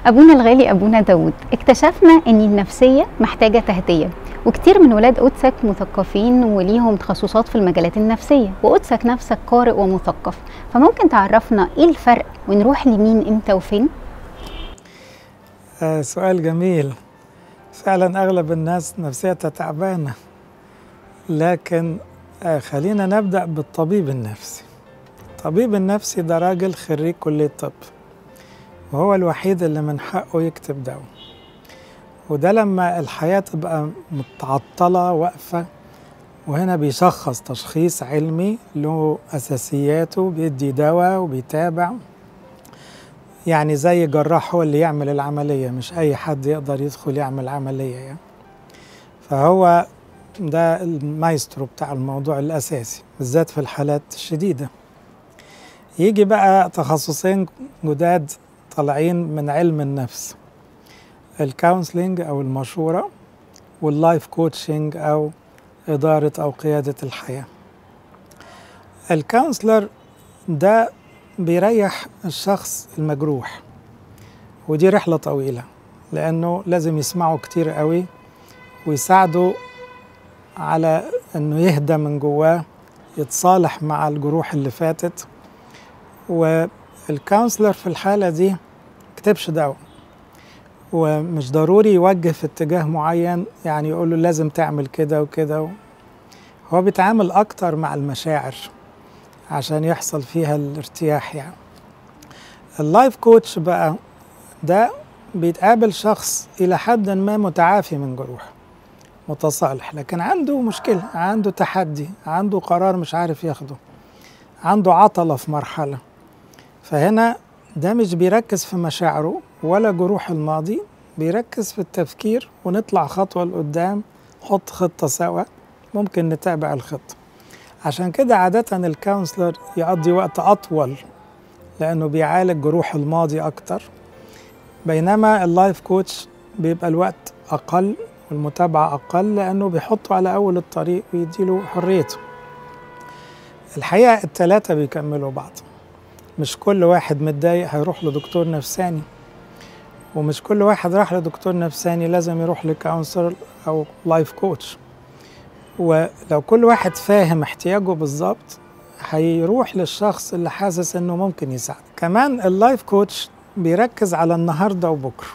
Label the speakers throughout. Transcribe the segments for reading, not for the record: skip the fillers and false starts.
Speaker 1: أبونا الغالي أبونا داود، اكتشفنا أن النفسية محتاجة تهدية، وكتير من ولاد قدسك مثقفين وليهم تخصصات في المجالات النفسية، وقدسك نفسك قارئ ومثقف، فممكن تعرفنا إيه الفرق ونروح لمين إمتى وفين؟
Speaker 2: سؤال جميل. فعلا أغلب الناس نفسيتها تعبانة، لكن خلينا نبدأ بالطبيب النفسي. الطبيب النفسي ده راجل خريج كلية طب، وهو الوحيد اللي من حقه يكتب دواء، وده لما الحياة تبقى متعطلة واقفة، وهنا بيشخص تشخيص علمي له أساسياته، بيدي دواء وبيتابع، يعني زي جراح هو اللي يعمل العملية، مش أي حد يقدر يدخل يعمل عملية يعني. فهو ده المايسترو بتاع الموضوع الأساسي بالذات في الحالات الشديدة. يجي بقى تخصصين جداد طالعين من علم النفس، ال counseling أو المشورة، وال life coaching أو إدارة أو قيادة الحياة. ال counselor ده بيريح الشخص المجروح، ودي رحلة طويلة لأنه لازم يسمعه كتير قوي ويساعده على أنه يهدى من جواه، يتصالح مع الجروح اللي فاتت. وال counselor في الحالة دي كتبش دواء، ومش ضروري يوجه في اتجاه معين، يعني يقول له لازم تعمل كده وكده. هو بيتعامل أكتر مع المشاعر عشان يحصل فيها الارتياح يعني. ال life coach بقى ده بيتقابل شخص إلى حد ما متعافي من جروح، متصالح، لكن عنده مشكلة، عنده تحدي، عنده قرار مش عارف ياخده، عنده عطلة في مرحلة. فهنا ده مش بيركز في مشاعره ولا جروح الماضي، بيركز في التفكير ونطلع خطوة لقدام، نحط خطة سوا، ممكن نتابع الخطة. عشان كده عادة ال counselor يقضي وقت أطول لأنه بيعالج جروح الماضي أكتر، بينما ال life coach بيبقى الوقت أقل والمتابعة أقل لأنه بيحطه على أول الطريق ويديله حريته. الحقيقة التلاتة بيكملوا بعض، مش كل واحد متضايق هيروح لدكتور نفساني، ومش كل واحد راح لدكتور نفساني لازم يروح ل counselor أو life coach. ولو كل واحد فاهم احتياجه بالظبط هيروح للشخص اللي حاسس انه ممكن يساعده. كمان ال life coach بيركز على النهارده وبكره،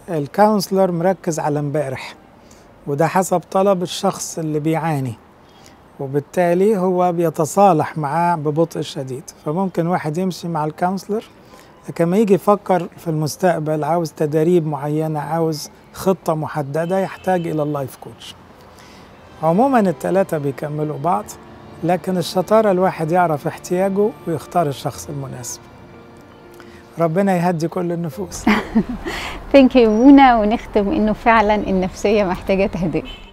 Speaker 2: ال counselor مركز على امبارح، وده حسب طلب الشخص اللي بيعاني، وبالتالي هو بيتصالح معاه ببطء شديد. فممكن واحد يمشي مع ال counselor، لكن لما يجي يفكر في المستقبل، عاوز تدريب معينة، عاوز خطة محددة، يحتاج إلى ال life coach. عموما الثلاثة بيكملوا بعض، لكن الشطارة الواحد يعرف احتياجه ويختار الشخص المناسب. ربنا يهدي كل النفوس.
Speaker 1: Thank you منى، ونختم انه فعلا النفسية محتاجة تهدئة.